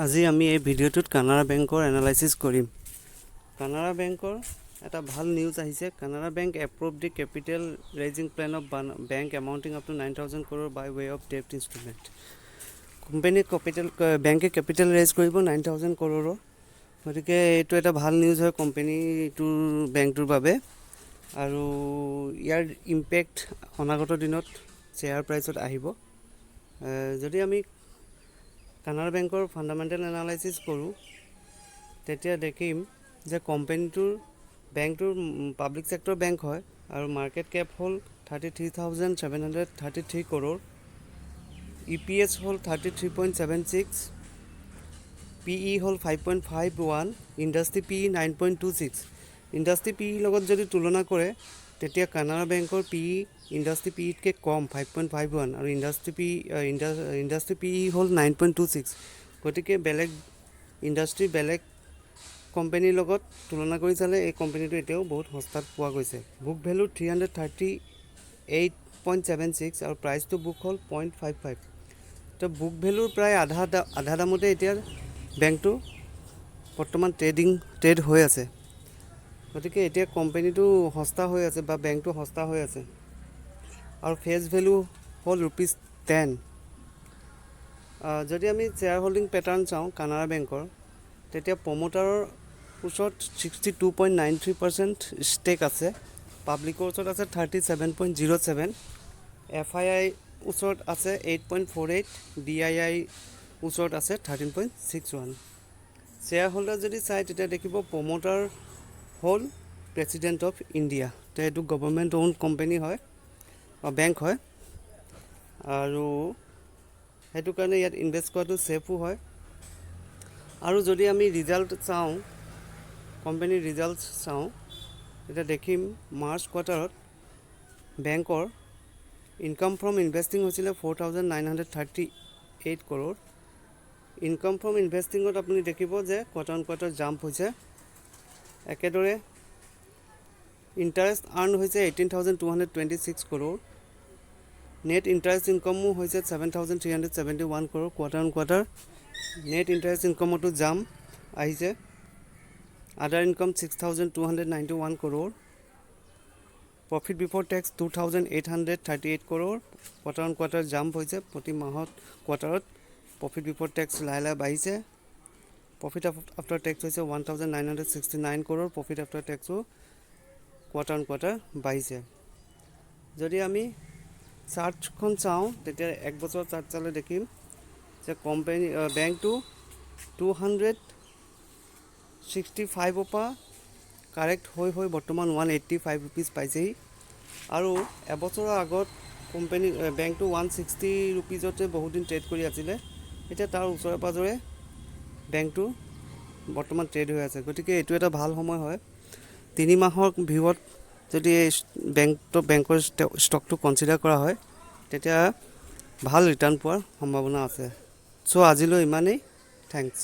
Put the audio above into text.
আজি আমি এই ভিডিঅ'টোত কানাড়া বেংকৰ এনালাইচিছ কৰিম। কানাড়া বেংকৰ এটা ভাল নিউজ আহিছে। Canara Bank approve the capital raising plan of bank amounting up to 9,000 crore by way of debt instrument. কোম্পানীৰ কেপিটেল, বেংকে কেপিটেল ৰেইজ কৰিব 9,000 কৰোৰৰ। গতিকে এইটো এটা ভাল নিউজ হয় কোম্পানীটোৰ, বেংকটোৰ বাবে আৰু ইয়াৰ ইম্পেক্ট অনাগত দিনত শ্বেয়াৰ প্ৰাইচত আহিব। যদি আমি কানাড়া বেংকৰ ফাণ্ডামেণ্টেল এনালাইচিছ কৰোঁ, তেতিয়া দেখিম যে কোম্পানীটোৰ, বেংকটোৰ পাব্লিক ছেক্টৰ বেংক হয় আৰু মাৰ্কেট কেপ হ'ল 33,733 crore। EPS হ'ল 33.76, PE হ'ল 5.51, industry PE 9.26। Industry P ইৰ লগত যদি তুলনা কৰে, তেতিয়া কানাড়া বেংকৰ পি ই ইণ্ডাষ্ট্ৰি পি ইতকৈ কম, 5.51, আৰু ইণ্ডাষ্ট্ৰি পি ই হ'ল 9.26। গতিকে বেলেগ ইণ্ডাষ্ট্ৰি, বেলেগ কোম্পানীৰ লগত তুলনা কৰি চালে এই কোম্পানীটো এতিয়াও বহুত সস্তাত পোৱা গৈছে। Book value 338.76 আৰু প্ৰাইচ টু বুক হ'ল 0.55। তো বুক ভেলুৰ প্ৰায় আধা দামতে এতিয়া বেংকটো বৰ্তমান ট্ৰেড হৈ আছে। গতিকে এতিয়া কোম্পানীটো সস্তা হৈ আছে বা বেংকটো সস্তা হৈ আছে আৰু ফেচ ভেলু হ'ল ৰুপিজ 10। যদি আমি শ্বেয়াৰ হোল্ডিং পেটাৰ্ণ চাওঁ কানাড়া বেংকৰ, তেতিয়া প্ৰমোটাৰৰ ওচৰত 62.93% stake আছে, পাব্লিকৰ ওচৰত আছে 37.07, FII ওচৰত আছে 8.48, DII ওচৰত আছে 13.61। শ্বেয়াৰ হোল্ডাৰ যদি চায়, তেতিয়া দেখিব প্ৰমোটাৰ হ'ল প্ৰেচিডেণ্ট অফ ইণ্ডিয়া। তো এইটো গভৰ্ণমেণ্ট অ'ন কোম্পানী হয়, বেংক হয় আৰু সেইটো কাৰণে ইয়াত ইনভেষ্ট কৰাটো ছেফো হয়। আৰু যদি আমি ৰিজাল্ট চাওঁ, কোম্পানীৰ ৰিজাল্ট চাওঁ, তেতিয়া দেখিম মাৰ্চ কোৱাৰ্টাৰত বেংকৰ ইনকাম ফ্ৰম ইনভেষ্টিং হৈছিলে 4,938 crore। Income from ইনভেষ্টিঙত আপুনি দেখিব যে কোৱাৰ্টাৰ অন কোৱাৰ্টাৰ জাম্প হৈছে। একেদৰে ইণ্টাৰেষ্ট আৰ্ণ হৈছে 18,226 crore। Net interest ইনকামো হৈছে 7,371 crore। Quarter on quarter net interest ইনকামতো jump আহিছে। Other income 6,291 crore। Profit before tax 2,838 crore। Quarter on quarter jump হৈছে। প্ৰতি মাহত, কোৱাৰ্টাৰত প্ৰফিট বিফ'ৰ টেক্স লাহে লাহে বাঢ়িছে। প্ৰফিট আফটাৰ টেক্স হৈছে 1,969 crore। Profit after টেক্সো quarter on quarter বাঢ়িছে। যদি আমি চাৰ্টখন চাওঁ, তেতিয়া এক বছৰৰ চাৰ্ট চালে দেখিম যে কোম্পানী, বেংকটো 265ৰ পৰা কাৰেক্ট হৈ হৈ বৰ্তমান 185 ৰুপিজ পাইছেহি। আৰু এবছৰৰ আগত কোম্পানী, বেংকটো 160 ৰুপিজতে বহুত দিন ট্ৰেড কৰি আছিলে। এতিয়া তাৰ ওচৰে পাঁজৰে বেংকটো বৰ্তমান ট্ৰেড হৈ আছে। গতিকে এইটো এটা ভাল সময় হয়। 3 মাহৰ ভিউত যদি এই বেংকৰ ষ্টকটো কনচিডাৰ কৰা হয়, তেতিয়া ভাল ৰিটাৰ্ণ পোৱাৰ সম্ভাৱনা আছে। চ' আজিলৈ ইমানেই। Thanks.